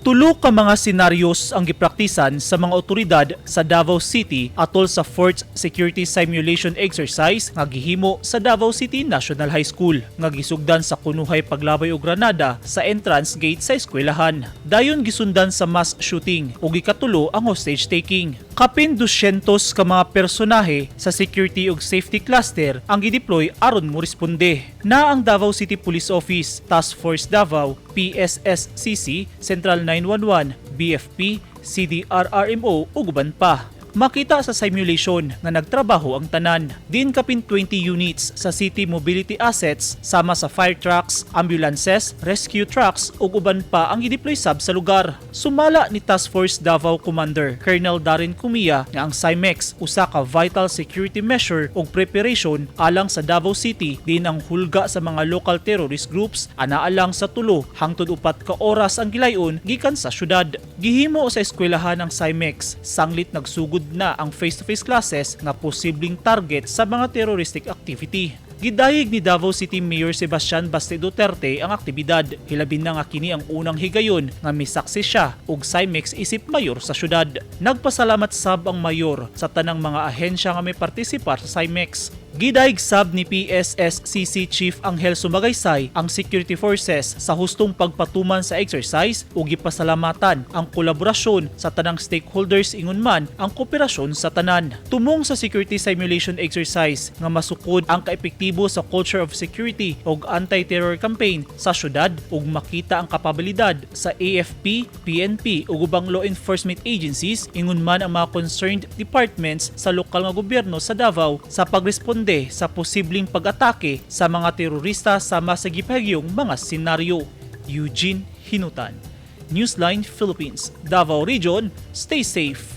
Tulo ka mga senaryos ang gipraktisan sa mga otoridad sa Davao City atol sa 4th Security Simulation Exercise nga gihimo sa Davao City National High School nga gisugdan sa kunuhay paglabay og granada sa entrance gate sa eskwelahan. Dayon gisundan sa mass shooting ug ikatulo ang hostage taking. Kapin 200 ka mga personahe sa security ug safety cluster ang gideploy aron mo responde. Na ang Davao City Police Office, Task Force Davao, PSSCC, Central 911, BFP, CDRRMO ug uban pa. Makita sa simulation nga nagtrabaho ang tanan. Din kapin 20 units sa city mobility assets sama sa fire trucks, ambulances, rescue trucks ug uban pa ang i-deploy sab sa lugar. Sumala ni Task Force Davao Commander Colonel Darren Cumia nga ang SIMEX usa ka vital security measure ug preparation alang sa Davao City din ang hulga sa mga local terrorist groups anaa lang sa 3 hangtod 4 ka oras ang gilayon gikan sa syudad. Gihimo sa eskwelahan ang SIMEX sanglit nagsugod na ang face-to-face classes nga posibleng target sa mga terroristic activity. Gidayeg ni Davao City Mayor Sebastian Baste Duterte ang aktibidad. Hilabi na nga kini ang unang higayon nga misaksi siya og SIMEX isip mayor sa syudad. Nagpasalamat sab ang mayor sa tanang mga ahensya nga may partisipar sa SIMEX. Gidayeg sab ni PSSCC Chief Angel Sumagaysay ang security forces sa hustong pagpatuman sa exercise ug gipasalamatan ang kolaborasyon sa tanang stakeholders, ingon man ang kooperasyon sa tanan. Tumong sa security simulation exercise nga masukod ang kaepektibo sa culture of security ug anti-terror campaign sa syudad ug makita ang kapabilidad sa AFP, PNP ug ubang law enforcement agencies, ingon man ang mga concerned departments sa lokal nga gobyerno sa Davao sa pagresponde sa posibleng pag-atake sa mga terorista sama sa gipahigyong mga senaryo. Eugene Hinutan, Newsline Philippines, Davao Region, stay safe.